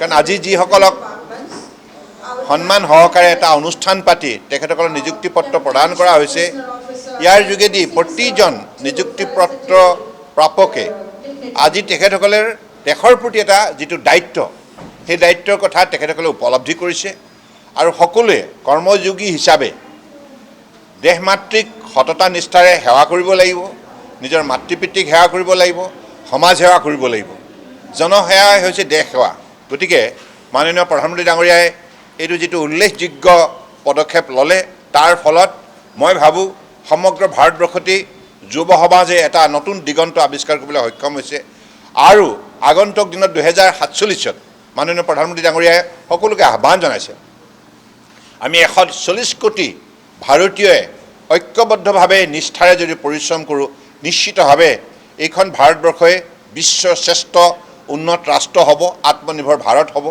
কাৰণ আজি যিসকলক সন্মান সহকাৰে এটা অনুষ্ঠান পাতি তেখেতসকলক নিযুক্তি পত্ৰ প্ৰদান কৰা হৈছে, ইয়াৰ যোগেদি প্ৰতিজন নিযুক্তি পত্ৰ প্ৰাপকে আজি তেখেতসকলৰ দেশৰ প্ৰতি এটা যিটো দায়িত্ব, সেই দায়িত্বৰ কথা তেখেতসকলে উপলব্ধি কৰিছে আৰু সকলোৱে কৰ্মযোগী হিচাপে দেশ মাতৃক সততা নিষ্ঠাৰে সেৱা কৰিব লাগিব, নিজৰ মাতৃ পিতৃক সেৱা কৰিব লাগিব, সমাজ সেৱা কৰিব লাগিব। জনসেৱাই হৈছে দেশ সেৱা। গতিকে মাননীয় প্ৰধানমন্ত্ৰী ডাঙৰীয়াই এইটো যিটো উল্লেখযোগ্য পদক্ষেপ ল'লে, তাৰ ফলত মই ভাবোঁ সমগ্ৰ ভাৰতবৰ্ষতেই যুৱ সমাজে এটা নতুন দিগন্ত আৱিষ্কাৰ কৰিবলৈ সক্ষম হৈছে। আৰু আগন্তুক দিনত 2047ত মাননীয় প্ৰধানমন্ত্ৰী ডাঙৰীয়াই সকলোকে আহ্বান জনাইছে, আমি 140 কোটি ভাৰতীয়ই ঐক্যবদ্ধভাৱে নিষ্ঠাৰে যদি পৰিশ্ৰম কৰোঁ, নিশ্চিতভাৱে এইখন ভাৰতবৰ্ষই বিশ্বৰ শ্ৰেষ্ঠ উন্নত ৰাষ্ট্ৰ হ'ব, আত্মনিৰ্ভৰ ভাৰত হ'ব।